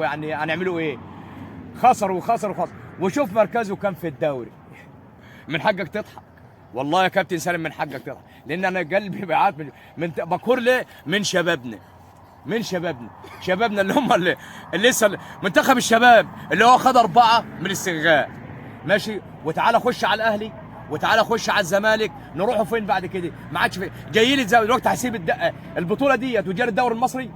يعني هنعملوا ايه؟ خسر وخسر وخسر، وشوف مركزه كان في الدوري. من حقك تضحك والله يا كابتن سالم، من حقك تضحك، لان انا قلبي بعت من مقهور ليه؟ من شبابنا، من شبابنا، شبابنا اللي هم اللي لسه منتخب الشباب اللي هو خد 4 من السنغال، ماشي. وتعالى خش على الاهلي وتعالى خش على الزمالك، نروحوا فين بعد كده؟ ما عادش فين. جاي لي دلوقتي هسيب البطولة ديت وجاري الدوري المصري؟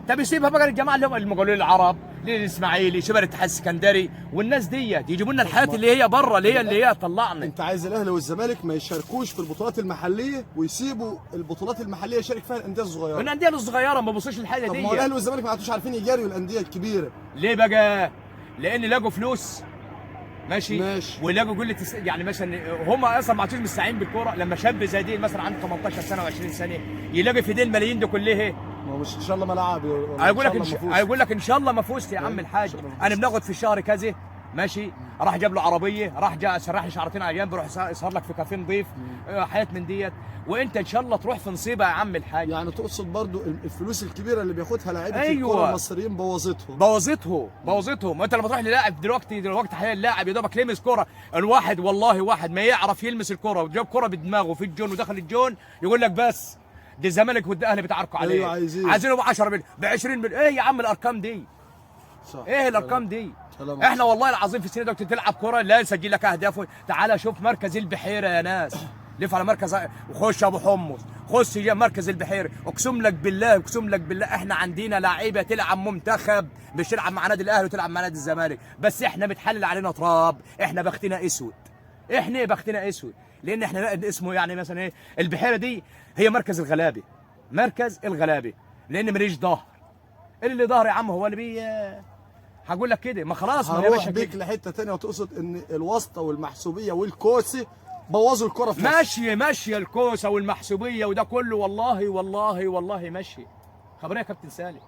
طب يسيبها بقى للجماعة اللي هم المقاولين العرب، للاسماعيلي، شباب الاتحاد السكندري والناس ديت، يجيبوا لنا الحياة اللي هي بره، اللي هي طلعنا. انت عايز الاهلي والزمالك ما يشاركوش في البطولات المحلية ويسيبوا البطولات المحلية يشارك فيها الاندية الصغيرة. الاندية الصغيرة ما بصوش للحاجة طب دي. ما هو الاهلي والزمالك ما عادوش عارفين يجاريوا الاندية الكبيرة ليه بقى؟ لان لقوا فلوس، ماشي ماشي، ولقوا كل يعني مثلا هم اصلا ما عادوش مستعين بالكورة. لما شاب زي دي مثلا عنده 18 سنة و20 سنة يلاقي في دي الملايين دي كلها، ما هو مش ان شاء الله ملاعب، هيقول لك هيقول لك ان شاء الله ما فزت يا عم الحاج، انا بناخد في الشهر كذا، ماشي. راح جاب له عربية، راح جاء سرح لي شعرتين على جنب، روح يسهر لك في كافيه نظيف، حياة من ديت، وانت ان شاء الله تروح في نصيبه يا عم الحاج. يعني تقصد برضو الفلوس الكبيرة اللي بياخدها لاعيبه الكورة المصريين بوظتهم، بوظتهم. انت لما تروح للاعب دلوقتي حاليا اللاعب يا دوبك لمس كورة الواحد، والله واحد ما يعرف يلمس الكورة وجاب كورة بدماغه في الجون ودخل الجون، يقول لك بس دي الزمالك والاهلي بيتعاركوا عليه. ايوه عايزينه ب 10 مليون، ب 20 مليون. ايه يا عم الارقام دي؟ صح. ايه الارقام دي؟ احنا والله العظيم في السنة دلوقتي تلعب كورة لا يسجل لك اهداف. تعال شوف مركز البحيرة يا ناس، لف على مركز وخش ابو حمص، خش يا مركز البحيرة، اقسم لك بالله، اقسم لك بالله احنا عندنا لعيبة تلعب منتخب، مش تلعب مع نادي الاهلي وتلعب مع نادي الزمالك، بس احنا متحلل علينا تراب، احنا بختنا اسود، احنا بختنا اسود، لان احنا اسمه يعني مثلا ايه، البحيرة دي هي مركز الغلابة، مركز الغلابة، لان ماليش ظهر، اللي ظهر يا عم هو اللي بي هقول لك كده، ما خلاص. ما هروح بيك لحته ثانية، وتقصد ان الواسطة والمحسوبيه والكوسه بوظوا الكره في مصر. ماشية ماشية الكوسه والمحسوبيه وده كله، والله والله والله ماشية. خبرية يا كابتن سالم.